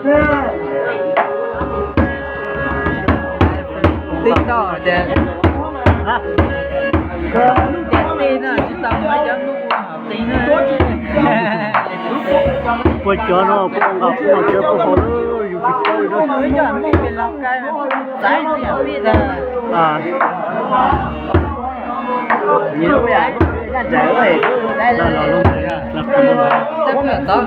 Tib toj tias, tias tij no tsis tau muaj cov Hmoob ua hauv qi na. Puas cov no puas nqa puas cov puas hauv yus tsis paub li na. Yog Hmoob pem Los Kais txav tias pib tag.